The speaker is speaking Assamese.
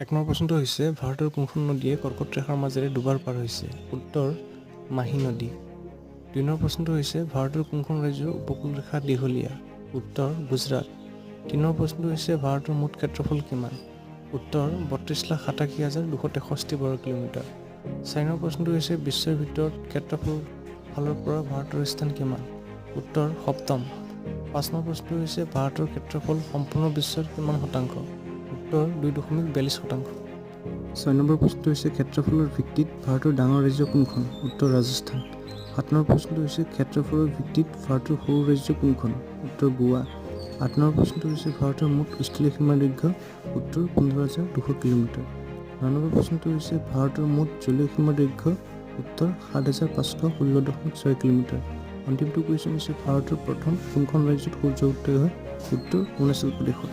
1 নম্বৰ প্ৰশ্নটো হৈছে, ভাৰতৰ কোনখন নদীয়ে কৰ্কট ৰেখাৰ মাজেৰে দুবাৰ পাৰ হৈছে? উত্তৰ মাহী নদী। 2 নম্বৰ প্ৰশ্নটো হৈছে, ভাৰতৰ কোনখন ৰাজ্যৰ উপকূল ৰেখা দীঘলীয়া? উত্তৰ গুজৰাট। 3 নম্বৰ প্ৰশ্নটো হৈছে, ভাৰতৰ মুঠ ক্ষেত্ৰফল কিমান? উত্তৰ 32,87,263 বৰ্গ কিলোমিটাৰ। 4 নম্বৰ প্ৰশ্নটো হৈছে, বিশ্বৰ ভিতৰত ক্ষেত্ৰফল ফালৰ পৰা ভাৰতৰ স্থান কিমান? উত্তৰ সপ্তম। 5 নম্বৰ প্ৰশ্নটো হৈছে, ভাৰতৰ ক্ষেত্ৰফল সম্পূৰ্ণ বিশ্বৰ কিমান শতাংশ? উত্তৰ 2.42%। 6 নম্বৰ প্ৰশ্নটো হৈছে, ক্ষেত্ৰফলৰ ভিত্তিত ভাৰতৰ ডাঙৰ ৰাজ্য কোনখন? উত্তৰ ৰাজস্থান। 7 নম্বৰ প্ৰশ্নটো হৈছে, ক্ষেত্ৰফলৰ ভিত্তিত ভাৰতৰ সৰু ৰাজ্য কোনখন? উত্তৰ গোৱা। 8 নম্বৰ প্ৰশ্নটো হৈছে, ভাৰতৰ মুঠ স্থলীয় সীমাৰ দৈৰ্ঘ্য? উত্তৰ 15,200 কিলোমিটাৰ। 9 নম্বৰ প্ৰশ্নটো হৈছে, ভাৰতৰ মুঠ জলীয় সীমাৰ দৈৰ্ঘ্য? উত্তৰ 7516.6 কিলোমিটাৰ। অন্তিমটো কুৱেশ্যন হৈছে, ভাৰতৰ প্ৰথম কোনখন ৰাজ্যত সূৰ্য উদয় হয়? উত্তৰ অৰুণাচল প্ৰদেশত।